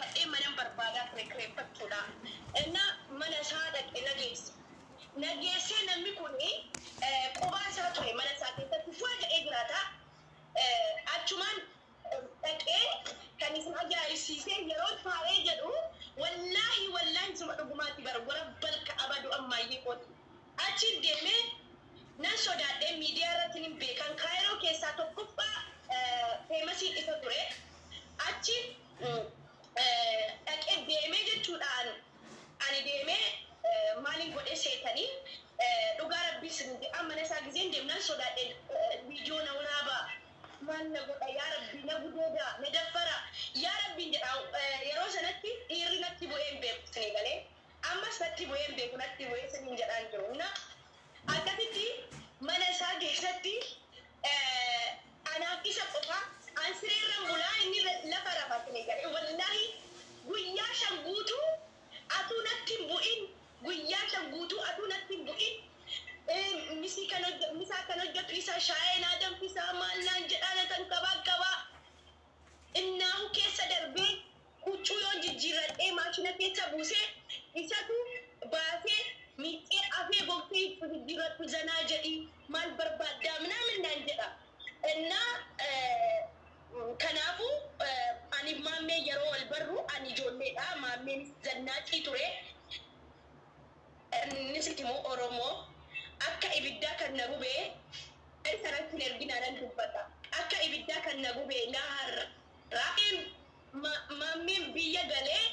Rakkadhee manan barbaadaa ture kireeffachuudha. Inna mana isaa dhaqe na geesse. Na geessee namni kun qubaa isaa ture mana isaa keessatti fu'a jedhee jiraata. Achumaan dhaqee kan isin ajaa'ibsiisee yeroo taa'ee jedhu, wallaahi wallaahi, suma dhugumaatti bara wara balka abadu ammaayyee kooti. Achiin deemee nan sodaadhee, miidiyaa irratti hin beekan, Kaayiroo keessaa tokkoffaa famousiin isa ture. Achiin dhaqee deemee jechuudhaan ani deemee maaliin godhee seetanii, dhugaa Rabbii sin jedha, mana isaa gizeen deemnan sodaadhee, viidiyoo na waraabaa, maal na godha, yaa Rabbii, na gudeeda, na daffara, yaa Rabbiin jedha. Yeroo sanatti dhiirri natti bu'ee hin beeku isinii galee, ammas natti bu'ee hin beeku, natti bu'ee isiniin jedhaan jiru. Na akkasitti mana isaa keessatti anaaf isa qofa, an sireerran bulaa, inni lafa rafa isinii galee. Wallaahi guyyaa 5 guutuu atuu natti hin bu'in, guyyaa 5 guutuu atuu natti hin bu'in, misii kan hojjetu, misaa kan hojjetu isa, shaayee naa danfisaa, maal naan jedhaa, na kan qabaa qabaa innaahu keessa darbee, huccuu yoon jijjiirradhee maashina keessa buusee isatu baasee miiccee afee gogsee, huccuu jijjiirradhu, zanaa jedhii, maal barbaaddaa minaamin naan jedha. Innaa kanaafuu ani maammee yeroo wal barru ani ijoolleedha, maammeenis zannaacii ture. Innis immoo Oromoo akka ibiddaa kan na gubee sanatti hin erginaa nan dubbadha. Akka ibiddaa kan na gubee na har'a maammeen biyya galee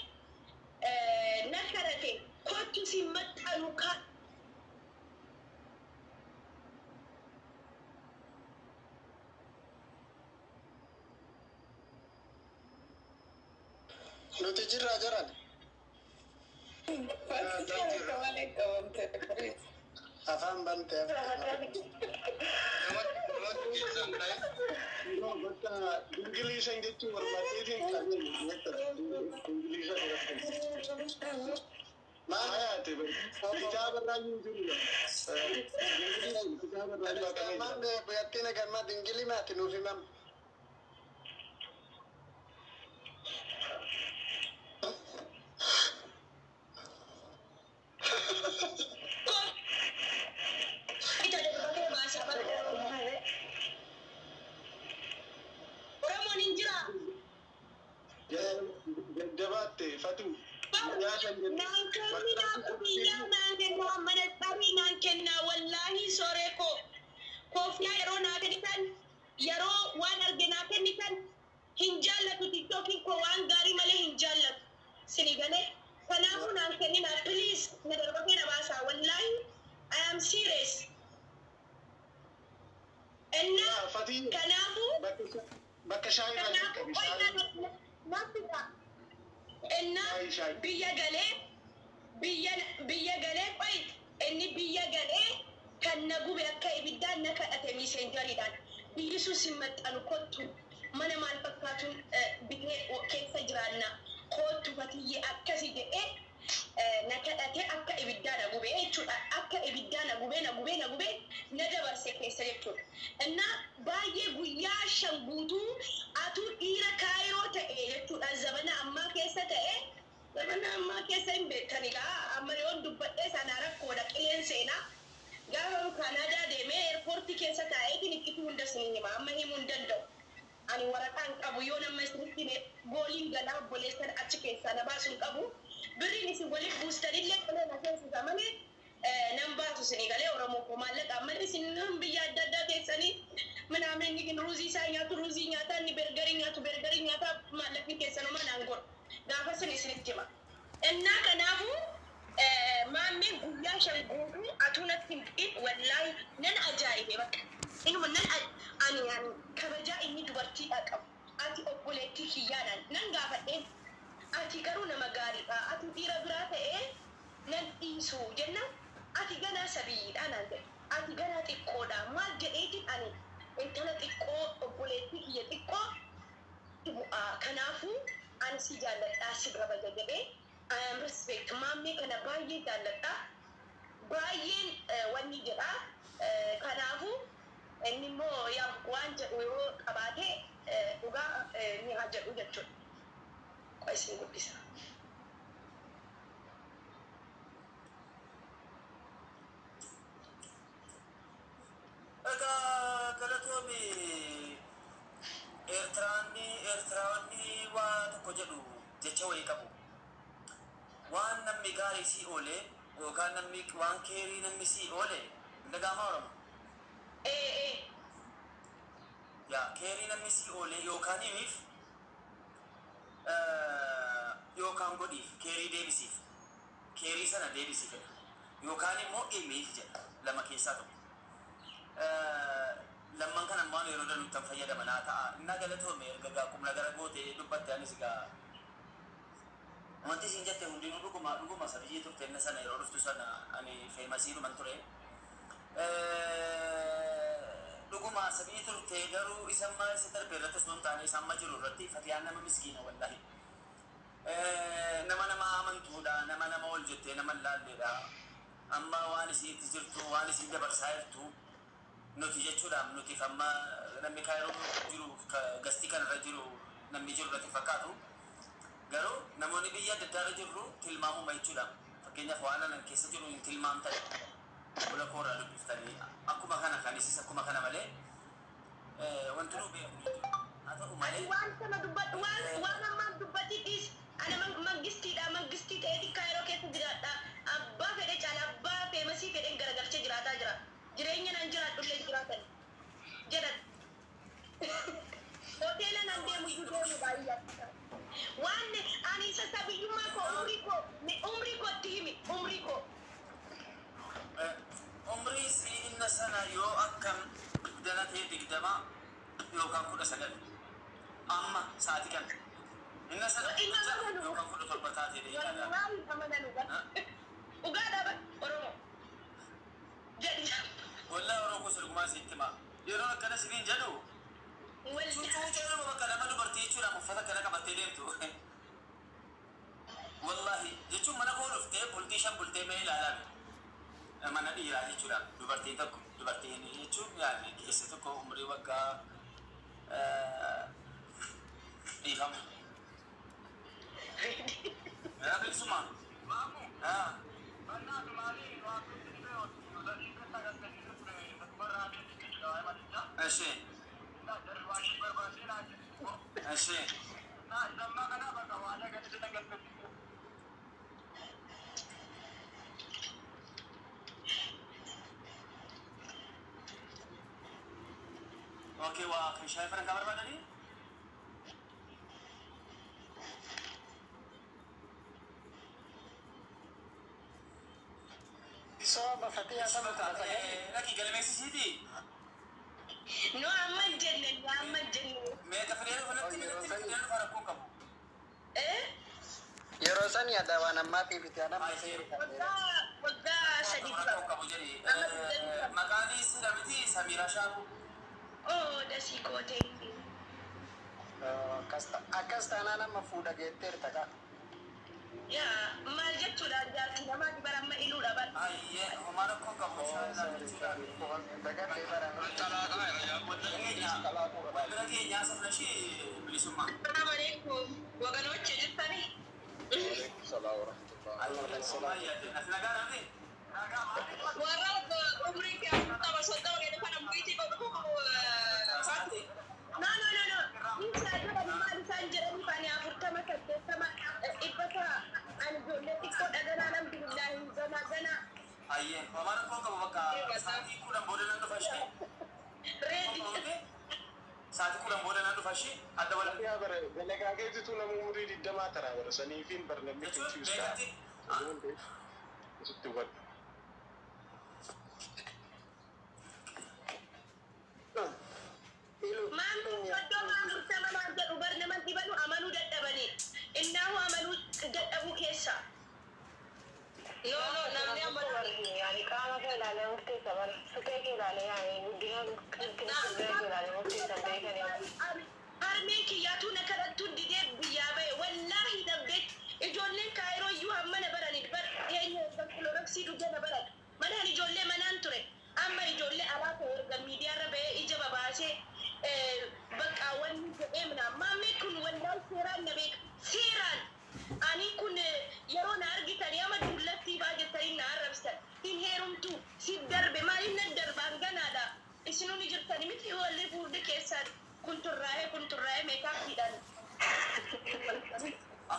na kadhate, kottu si maxxanu ka Nuti jirraa jiran. Malee qabamte. Afaan bante. Namatti keessan ta'e. No, bakka Ingiliishan jechuu barbaadeetiin qabeen Ingiliisha godhatan. Maal hayaate kitaaba irraa hin jiru. Kitaaba irraa qabee jira. Buyattiin agammaa dingilii maati nuuf himam. Ita darbatee baasaa bara. Oromoon hin jiraa. Jajjabaatte fatu. Naan kennaa, biyyaa naan kennaa, mana xarii naan kennaa. Wallaahi soree koo, koofiyaa yeroo naa kennitan, yeroo waan arge naa kennitan hin jaallatu. TikTokiin koo waan gaarii malee hin jaallatu sini galee. Kanaafuu naan kenninaa, please, na darbatee na baasaa. Wallaahi I am serious. Innaa Fatii kanaafuu bakka shaayii irraa kanaafuu jalqabi. Qoyna innaa Shaayii shaayii. Biyya galee, biyya galee, qoy, inni biyya galee kan na gube akka ibiddaan na kadhate Messengeriidhaan, biyyi sun sin maxxanu, kottu, mana maal fakkaatuun bitee keessa jiraanna, kottu fatiyyee, akkasi jedhee na kadhate. Akka ibiddaa na gube jechuudha. Akka ibiddaa na gubee, na gubee, na gubee, na dabarse keessa jechuudha. Innaa baay'ee guyyaa 5 guutuu atuu dhiira Kaayiroo ta'e jechuudha, zabana ammaa keessa ta'e, zabana ammaa keessa hin beekanigaa. Amma yoon dubbadhee sana rakkoodha, qileen seenaa. Gaafa Kaanaadaa deemee airportii keessa taa'eetiin iccitii hunda isin hima, amma himuu hin danda'u. Ani waraqaa hin qabu, yoo nama isinitti hime gooliin galaa, obboleessan achi keessaa na baasu hin qabu. Birriin isin waliif buustanillee qolee na seensisa malee nan baasu isinii galee. Oromoo koo, maallaqa ammallee isin biyya adda addaa teessanii minaamin, inni ruuzii isaa nyaatu ruuzii nyaataa, inni burgerii nyaatu burgerii nyaataa, maallaqni keessanuma naan godhu. Gaafa isin isinitti hima. Innaa kanaafuu maammeen guyyaa 5 guutuu atuu natti hin bu'in, wallaahi nan ajaa'ibe bakka. Inuma nan ani kabajaa inni dubartiidhaa qabu. Ati obboleettii kiyyaadhaan nan gaafadheen. Ati garuu nama gaariidha. Ati dhiira biraa ta'ee nan dhiisu jennaan, ati ganaa sabiyyiidha naan jedhe. Ati ganaa xiqqoodha. Maal jedheetiin ani intala xiqqoo, obboleettii kiyya xiqqoo bu'aa. Kanaafuu ani si jaalladhaa, si kabaja jedhee. I am respect maammee kana baay'ee jaalladha. Baay'een wanni jedha. Kanaafuu inni immoo yaa waan jedhu yoo qabaate dhugaa ni haa jedhu jechuudha. Isin guddisa. Egaa galatoomi. Eertiraanni, Eertiraawwanni waa tokko jedhu, jecha wayii qabu. Waan namni gaarii sii oole yookaan namni waan keerii namni sii oole hin dhaga'amaa, Oromo? Ee ee. Yaa keerii namni sii oole yookaan himiif yookaan godhiif, keerii deebisiif, keerii sana deebisiif jedha, yookaan immoo himiif jedha, lama keessaa tokko. Lamman kan ammaan yeroo danuuttan fayyadaman haa ta'a. Innaa galatoome, erga gaa qubna gara goote dubbatte, anis gaa wanti isin jette hundinuu dhuguma dhuguma. Sabiyyii turte inni sana yeroo dhuftu sana ani famous dhuman ture. Dhuguma sabiyyii turte, garuu isa amma isa darbe irratti osoo hin taane isa amma jiru irratti Fatiyaan nama miskiina, wallahi. Nama nama amantuudha, nama nama ol jettee nama hin laalleedha. Amma waan isiitti jirtu, waan isiin dabarsaa jirtu nuti jechuudha, nuti amma namni Kaayiroo jiru, gastii kanarra jiru, namni jiru irratti fakkaatu. Garuu namoonni biyya adda addaa irra jirru tilmaamuma jechuudha. Fakkeenyaaf waan anan keessa jiru hin tilmaamtan. Fuula koorraa dubbiftanii akkuma kana kan isis akkuma kana malee wanti nu beeknu hin jiru. Haa ta'u Ati malee waan sana dubbadhu, waan ammaan dubbatti dhiis. Ana mangistiidha, mangistii ta'eeti Kaayiroo keessa jiraadha. Abbaa fedhe caala, abbaa famous fedhen garagalchee jiraataa jira. Jireenya naan jiraadhullee jiraatan jedhan. Hoteela nan deemu iyyuu deemu baay'ee. Waan ani isa sabiyyummaa koo, umrii koo, umrii kootti himi, umrii koo. Umrii si inna sana yoo akkam 20 ta'e, 20 yookaan 19 amma sa'atii kana. Inna sana 16 yookaan 17 taatee deebiidha. Wallaahi amananu dhugaadha bara Oromoo jedhi. Wallaahi Oromoo koo sirgumaa sitti hima. Yeroo akkana isiniin jedhu cuucuu jedhama, bakka nama dubartii jechuudhaan uffata akkana qabattee deemtu. Wallaahi jechuun mana koo dhuftee bultii 5 bultee mee ilaalaa, mana dhiiraa jechuudha. Dubartiin tokko, dubartiin jechuun yaani keessa tokko umurii waggaa dhiifama. Yaa bilisummaa. Ah. እሺ እሺ። Okay, waa kan shaayii faran kan barbaadanii? Soba Fatiha sama kudha sagal. Dhaqii galmeessisiiti. No, amma hin jenne, no, amma hin jenne. Meeqa fidee dhufa natti natti fidee dhufa, rakkoon qabu. Eh? Yeroo san yaada waan ammaatiif itti aanan seeru kan Waggaa 3 dura. Rakkoon qabu jedhi. Maqaan isii miti Samiraa Shaaku. Oh, dasii koo, thank you. Akkas taanaan amma fuudha geetteerta kaa. Yaa maal jechuudha, jaartii namaati bara amma iluudha bara. Ayyee, homaa rakkoon qabu inshallah jechuudha. Dagadhee bara. Bira keenyaa safna ishee bilisummaa. Assalamu alaikum. Waganochi jirtani? Ati nagaa namni? Warra umrii kee 40 30 jedhu kana muriitii godhu faatu. No, no, no, no. Isaa jedhani maal isaan jedhaniif ani 40, 80, 100 ta'a. Ani ijoollee xiqqoo dhaganaa, alhamdulillahi, gana gana. Ayyee, homaa rakkoon qabu, bakka sa'aatii 10 booda nan dhufa ishee. Ready. Sa'aatii 10 booda nan dhufa ishee adda wal. Yaa bara dalagaa keetitu nama umurii 20 taraa bara saniifiin bara namni Jechuun confuse ta'a. beekatti. Asitti hubadhu. Maamni 30, 40 naan jedhu bar, nama dhibanu amanuu dadhabanii. Innaahu amanuu dadhabuu keessa. No, no, namni amma Yani qaama kee ilaalee murteessa bara. Suphee kee ilaalee, yaani guddina guddina suphee kee ilaalee murteessan beekanii. Harmeen kiyyaatu na kadhattu didee biyyaa bahe. Wallaahi dhabdee ijoolleen Kaayiroo iyyuu hamma na barani bar, eenyu kiloroksii dhugee na baran. Manaan ijoollee manaan ture. Amma ijoollee alaa ta'e erga miidiyaarra bahee ija babaasee bakka wanni jedhee minaa. Maammee kun wallaahi seeraan na beeka. Seeraan.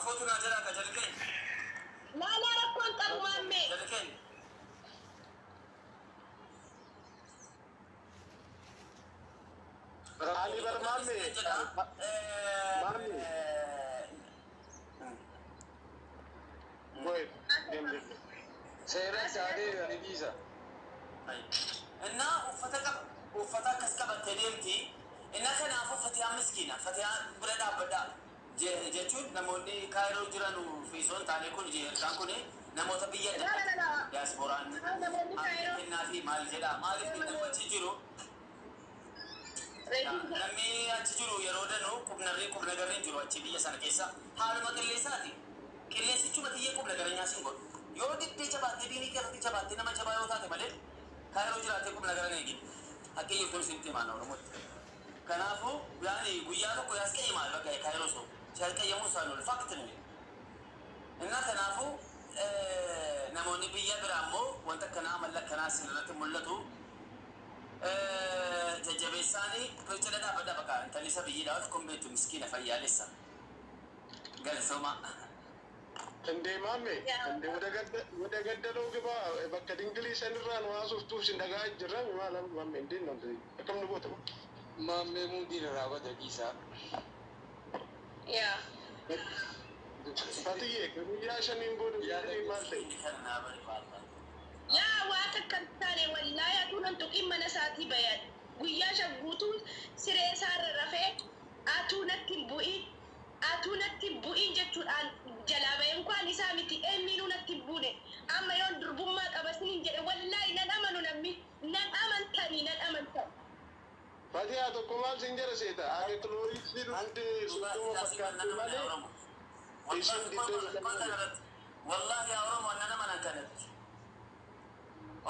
Afootu naa jalaa ka jalli keenya. Laalaa rakkoon qabu maammee. Jalli keenya. Ani bar maamme. Maamme. Go ahead. Deem deem. Seera isaa deebi'anii dhiisa. እና uffata qaba uffata akkas qabattee deemti. Inna kanaafuu Fatihaan miskiina. Fatihaan bira dhaabbadhaa jechuun namoonni Kaayiroo jiran fi osoo hin taane kun ergaan kun namoota biyya adda addaa diyaaspooraan Namoonni Kaayiroo. kennaa fi maal jedhaa maaliif namni achi jiru, namni achi jiru yeroo danuu qubnarrii qubnagarri hin jiru achi biyya sana keessa haaluma qilleensaati. Qilleensichuma tiyyee qubnagaranyaa sin godhu. Yoo diddee jabaattee diinii keessatti jabaattee nama jabaa yoo taate malee Kaayiroo jiraattee qubnagaran eegin. Haqqee jirtuun isinitti himaa Oromootti. Kanaafuu yaani guyyaa tokko yaas qayyamaal bakka Kaayiroo soo. Siyaas qayyamuu isaan oolu fact nuyi. Inna kanaafuu namoonni biyya biraa immoo wanta akkanaa amala akkanaa isin irratti mul'atu. Jajjabeessaanii cina dhaabbadha bakka intalli isa biyyiidha of kun beektu miskiina fayyaalessa. Galatooma. እንዴ ማሜ እንዴ ወደ ገደለው ግባ። በከ ድንግሊ ሰንራን ዋሱፍቱፍ ሲንደጋ ጅራም ማለም ማሜ እንዴት ነው እንደዚህ akkam nu goota? Maammee muudiin irraa bada dhiisaa. Yaa. Fatiyye guyyaa shaniin booda Yaada maal ta'e? Inni kana naa bari baala. Yaa waa takka hin taane wallaahi atuu nan tuqin mana isaatii bayan. Guyyaa 5 guutuu siree isaarra rafee atuu natti hin bu'in atuu natti hin bu'in jechuudhaan jalaa bahe inkwaan isaa miti eenyinuu natti hin buune. Amma yoon durbummaa qaba sinin jedhe wallaahi nan amanu namni nan amantanii nan amantan. Fatiyaa tokko maal siin jedha seeta? Ati kilooriitti dhugdee 30 fakkaatti malee isin diddee. Wallahi yaa Oromoo anna nama nan kanatti.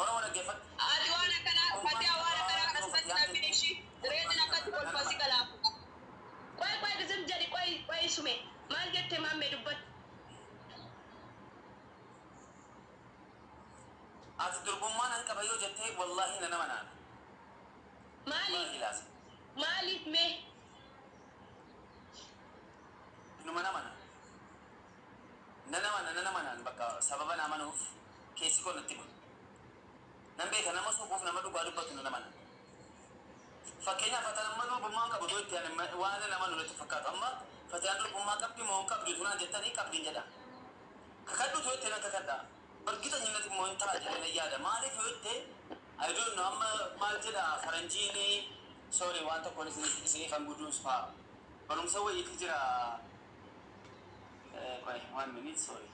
Oromoo dhaggeeffadhu. Ati waan akkanaa Fatiha waan akkanaa kana sifatti namni ishii reetiin akkatti kolfasi galaafu. Qoy qoy gizim jedhi qoy qoy sume maal jette maammee dubbadhu. Ati durbummaa nan qaba yoo jettee wallahi nan amanaan. Maaliif? Wallahi laasa. Maaliif mee? Numa namana. Nan amana nan amanaan bakka sababa na amanuuf keessi koo natti hima. Nan beeka nama sobuuf nama dhugaa dubbatu nan amana. Fakkeenyaaf ati amma durbummaa hin qabu too itti ani waan nan amanu natti fakkaatu. Amma Fatiyaan durbummaa qabdi moo hin qabdu tunaan jettanii qabdiin jedha. Kakadhu too itti nan kakadha. Bargitanyinati immoo hin ta'a jedhee nan yaada. Maaliif yoo itti I don't know amma maal jedha faranjiin, sorry, waan tokkoon isiniif han guduunfaa. Barumsa wayiitu jira. ቆይ one minute, sorry.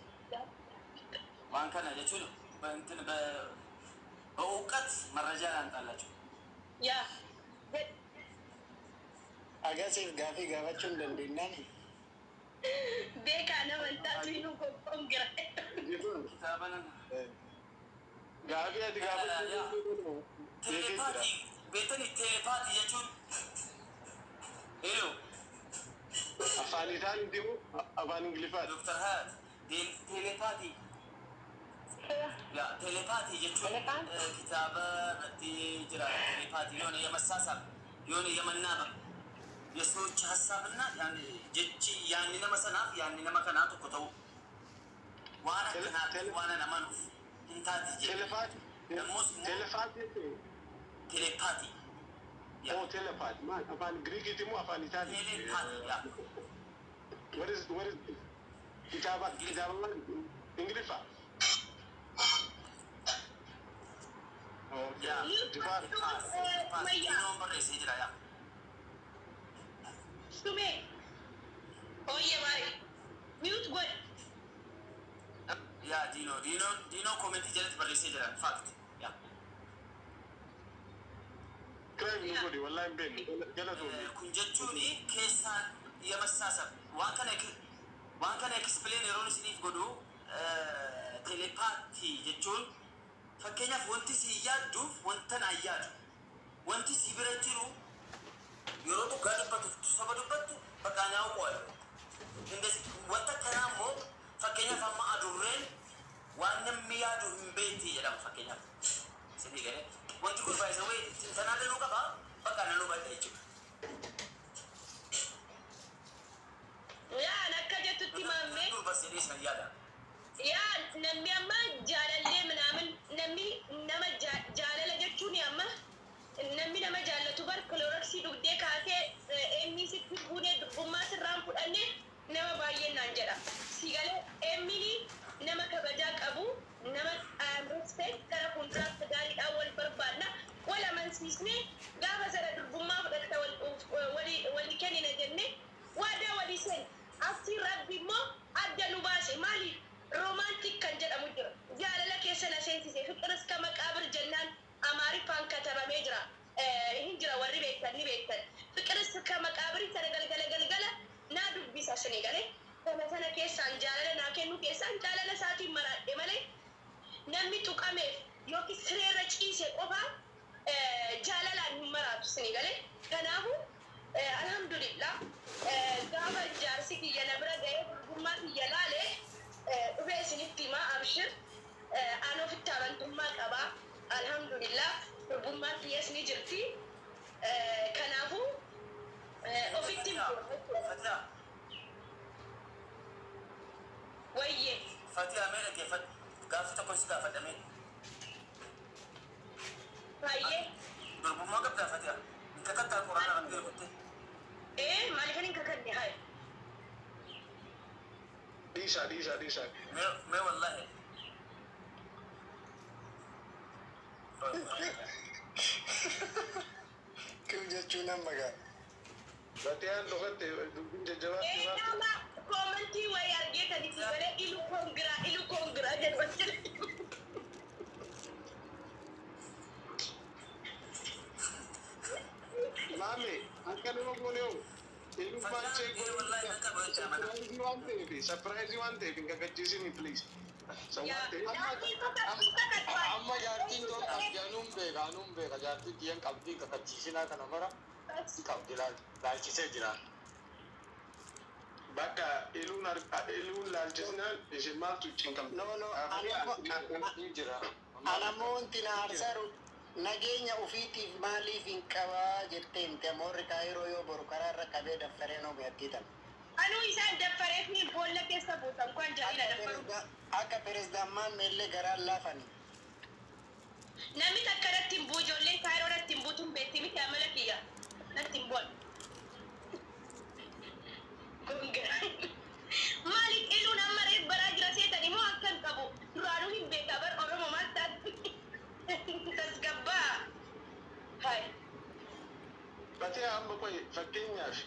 waan kana jechuun በእንትን በእውቀት መረጃ ላምጣላችሁ። Yaa. Agasiif gaafii gaafachuu hin dandeenyaan. Beekaa nama hin taatu inuu qophoon gira. Kitaaba nan Gaafii ati gaafachuu Telepathy beektanii telepathy jechuun hello. Afaan isaan dimu afaan Ingiliffaati. Dr. Hayat, telepathy yaa telepathy jechuun kitaaba irratti jira. Telepathy የሆነ የመሳሳብ የሆነ የመናበብ የሰዎች ሀሳብና jechi yaanni nama sanaaf yaanni nama kanaa tokko ta'u waan akkanaatti waan an amanuuf hin taati jedhe. Telepathy. Ammas immoo Telepathy jechuun telepathy Oh, telepathy. Maal afaan Giriikiiti moo afaan Itaaliiti? Telepathy yaa. What is kitaaba kitaaba maal Ingiliffa? Yaa. Difaar. Telepathy yeroon barreessee jira yaa. Sume. Ooyyee baay'ee. Mute godhi. Yaa diinoo diinoo diinoo comment jalatti barreessee jira fact yaa. Crime nu godhi wallahi hin beeknu galatoomne. Kun jechuun keessaan የመሳሰብ waan kana explain yeroon isiniif godhu telepathy jechuun fakkeenyaaf wanti si yaadduuf wanta naan yaadu wanti si bira jiru yeroo dhugaa dubbatu soba dubbattu bakka naa qo'atu. Indes wanta kanaa immoo fakkeenyaaf amma adurreen waan namni yaadu hin beekti jedhama fakkeenyaaf. Isinii galee wanti kun baay'isa wayii tanaa danuu qaba bakka nan hubadha jechuudha. Yaa akka jettutti maammee. dabarse jedhee san yaada. Yaa, namni amma jaalallee minaamin, namni nama jaalala jechuun, amma namni nama jaallatu bar Clorox dhugdee kaasee emmi sitti buunee dubbummaa sirraan fudhanne nama baay'een naan jedha. Si galee, emmini nama kabajaa qabu, nama respect, gara fuulduraatti gaariidhaan wal barbaadna, wal amansiisne, gaafa sana durbummaa fudhatta walii kennina jenne waadaa walii seen. Asii Rabbi immoo adda nu baase. Maaliif romantic kan jedhamu jira, jaalala keessa na seensise. ፍቅር እስከ መቃብር jennaan Amaariffaan katabamee jira. Hin jira, warri beektan ni beektan. ፍቅር እስከ መቃብር sana galgala galgala naa dubbisa. Sini galee, sana sana keessaan jaalala naa kennu keessaan jaalala isaatiin maraadhe malee, namni tuqameef yookiin sireerra ciise qofa jaalalaan hin maraatu. Sini galee, kanaafu alhamdulillah, gaafa jaarsi kiyya na bira ga'ee durbummaa kiyya laale dhufee isinitti himaa. Abshir, aan ofitti amantummaa qabaa. Alhamdulillah, durbummaa kiyyas ni jirti. Kanaafu ofitti hin Fatiha. Wayye. Fatiha, mee dhaggeeffadhu. Gaaffii tokko si gaafadha mee. Baay'ee. Durbummaa qabdaa, Fatiha? Hin kakattaa Quraana Rabbii rukutte? Ee, maaliifan hin kakadne haye? Dhiisaa, dhiisaa, dhiisaa. Mee mee wallahi. Kim jechuun amma gaa. Fatiyaan dhokatte, dubbiin jajjabaatti Ee, baatu. nama comment wayii argeetani si galee, ilu congra, ilu congra jedhu achirratti. Maame, akka nama goone hoo? Eenyummaan ishee Wallahi nan qaba jecha amana. surprise waan ta'eef, surprise waan ta'eef hin kakachiisini, please. San waan ta'eef. Amma jaartiin tun qabdi, anuun beeka, anuun beeka, jaartiin tiyyan qabdi, kakachiisinaa kana mara qabdi, laalchisee jira. Bakka iluun iluun laalchisnaan isin maaltu cinqamte? No, Ni jira. Anammoo wanti na aarsaru nageenya ofiitiif maaliif hin qabaa jettee himte. Ammoo warri Kaayiroo yoo boru karaa irra qabee daftaree noo beektiitan. Anuu isaan daffareef ni boolla keessa buusan kan jedhina daffaru. Akka pireezidaan Maammeellee garaan laafani. Namni takka natti hin buu, ijoolleen Kaayiroo natti hin buutuun beekti miti, amala kiyya natti hin bu'an. Congra. Maaliif iluun amma reef baraa jira seetan immoo akka hin qabu duraanuu hin beekaa bar. Oromoo maal taate, tasgabbaa. Hai. Fatiyaa, amma qoy, fakkeenyaaf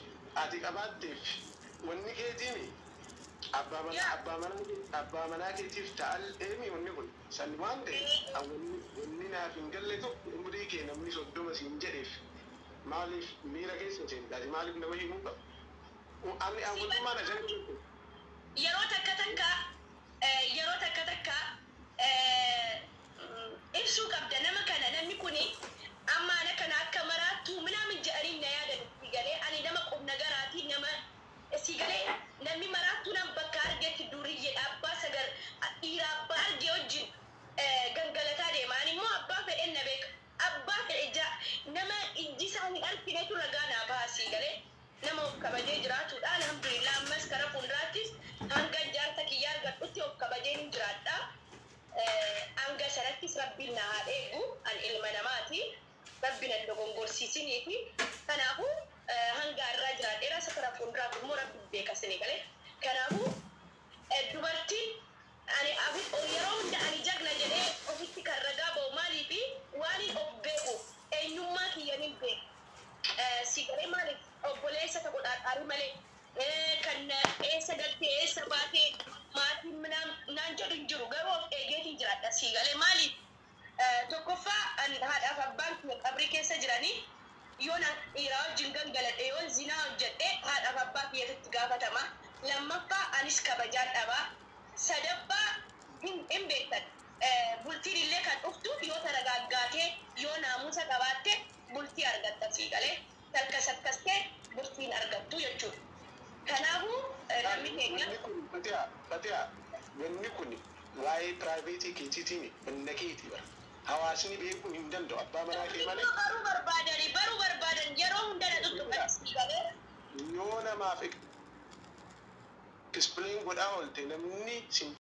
ati qabaatteef wanni keetiimi abbaa manaa abbaa manaa keetiif ta'al eemi wanni kun san waan ta'eef, wanni naaf hin galle tokko, umrii kee namni 30 siin jedheef maaliif miira keessa seenta? Ati maaliif nama himuu qaba? Ani wantummaan ajaa'ibu. Yeroo takka takka ibsuu qabda nama kana. Namni kuni amma ana kana akka maraattuu minaamin jedhanii na yaadan. Si galee, ani nama qubna garaatii, nama si galee, namni maraattuu nam bakka argetti duriyyeedha. Abbaa sagar dhiira abbaa argee wajjin gangalataa deema. Ani immoo abbaa fedhen na beeka, abbaa fedhe nama ijji isaa hin arginetu ragaa naa baha. Si galee, nama of kabajee jiraatudha. Alhamdulillah, ammas kara fuulduraattis hanga jaarsa kiyyaa argadhutti of kabajee hin jiraadha. Hanga sanattis Rabbiin na haa eegu. An ilma namaati, Rabbi na dogongorsiisiniiti. Kanaafuu hanga irraa jiraadheera, isa kara fuulduraatti immoo Rabbi beeka. Sini galee, kanaafuu dubartiin ani yeroo hunda ani jagna jedhee ofitti kan ragaa ba'u maaliifi waan of beeku, eenyummaa kiyya nin beeku. Si galee, maaliif obboleessa tokko dhaadhaarii malee kan eessa galtee eessa baatee maatiin naan jedhu hin jiru, garuu of eegeetiin jiraadha. Si galee, maaliif tokkoffaa haadhaaf abbaan kiyya qabrii keessa jiranii, yoon dhiiraa wajjin gangaladhe, yoon zinaa hojjedhe, haadhaaf abbaa kiyyatti gaafatama. Lammaffaa anis kabajaan dhabaa. Sadaffaa hin beektan, bultiin illee kan dhuftu yoo taragaaggaatee, yoo naamusa qabaatte bultii argatta. Sii galee, talkasakkastee bultiin argattu jechuudha. Kanaafuu namni keenya Wanni kun, Fatiyaa, Fatiyaa, wanni kun waa'ee private keetiitiin wanna keeti bara. Hawaasni beekuu hin danda'u abbaa manaa kee malee. Baruu barbaadani, baruu barbaadan, yeroo hunda na tuttuqan. Sii galee. Yoo namaaf Explain godhaa oolte namni sin